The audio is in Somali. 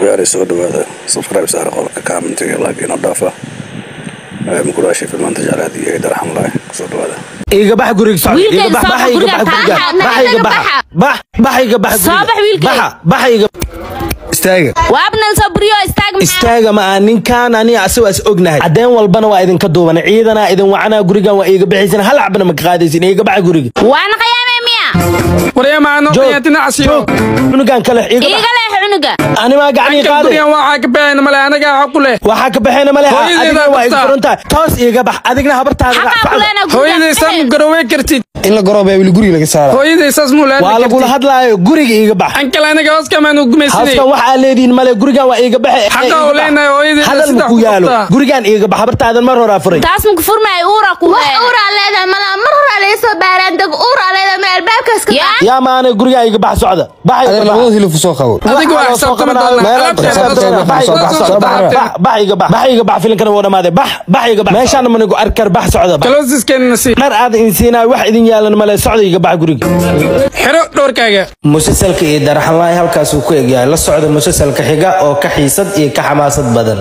Gaari soo dhawaada, subscribe saara, qolka commentiga like inoo dhaafa. Mukulaashay filmaanta jeclaad iyo Darxan Laay kusoo dhawaada. Iga bax guriga, socda. Wiilkayga, Iga bax. soo Bax, bax iga guriga, bax guriga. taa, Bax, iga naga bax. baxa. Bax, bax, iga bax Soo guriga. bax, wiilkayga. Baxa, bax, iga. Istaaga. Waabnan soo buriyo, istaag maxaa? Istaaga ma aha ninkaan, aniga asagoo is ognahay, cadeen walbana waa idinka duubanay, ciidanaa idin wacanaa, gurigan waa iiga bixaysan, hal cabna ma ka qaadaysin. Iiga baxa guriga. Waana qiyaamay miya? Waryaamaano. Joog. Qiyaantina casiyo. Joog. Cunugan kale iiga bax. Iiga leex cunuga. Animaa gacanii Anka qaaday. Gurigan waxaa ka baxayna male, anagaa xaq u leh. Waxaa ka baxayna male. Hooyadeeda Adigna waa iga qabtaa. furan tahay, toos iiga bax, adigna habartaada. Xaqaa ku leena guriga. Hooyaday saas mu garoowey kartid. In la garoob weli guriga laga saara. Hooyaday saas mu Waa laadli lagula kartid. hadlaayo, guriga iiga bax. Ankale anaga hooskamaan u gumaysanay. Hawskan waxaa leedihiin male, gurigan waa iiga baxe. Xaqa u leenahay hooyadeeda Hadal saddex ma ku ku yaalo. qabtaa. Gurigan iiga bax, habartaadan mar horaa furay. Taas ma ku furmay, uura ku Wax uuraa leedahay malaha, mar horaa laga soo baaraan deg, uuraa leedahay ma albaabkaas ka. Yaa. Yaa maana, gurigan iiga bax, socda, bax, iiga Adeer, bax. labada hilib soo qabo. Adiga waa Waxaa loo soo xisaabtami qabanaayo. doonaa. Meel Alaabteeda xisaabtami soo doonaa. socota. Soo bax, soo bax. Bax, bax, iga bax, bax, iga bax. Filimkana wuu dhamaaday. Bax, bax, iga bax, meeshaana manigu arkar. Bax, socda, bax. Kalosiskeenna sii. Dhar aad idin siinaayo wax idin yaalan male, socda, iga bax guriga. Xiro dhowrkaaga. Musalsalka iyo Darxanlaay halkaasuu ku egyahay. La socda musalsalka xiga oo ka xiisad iyo ka xamaasad badan.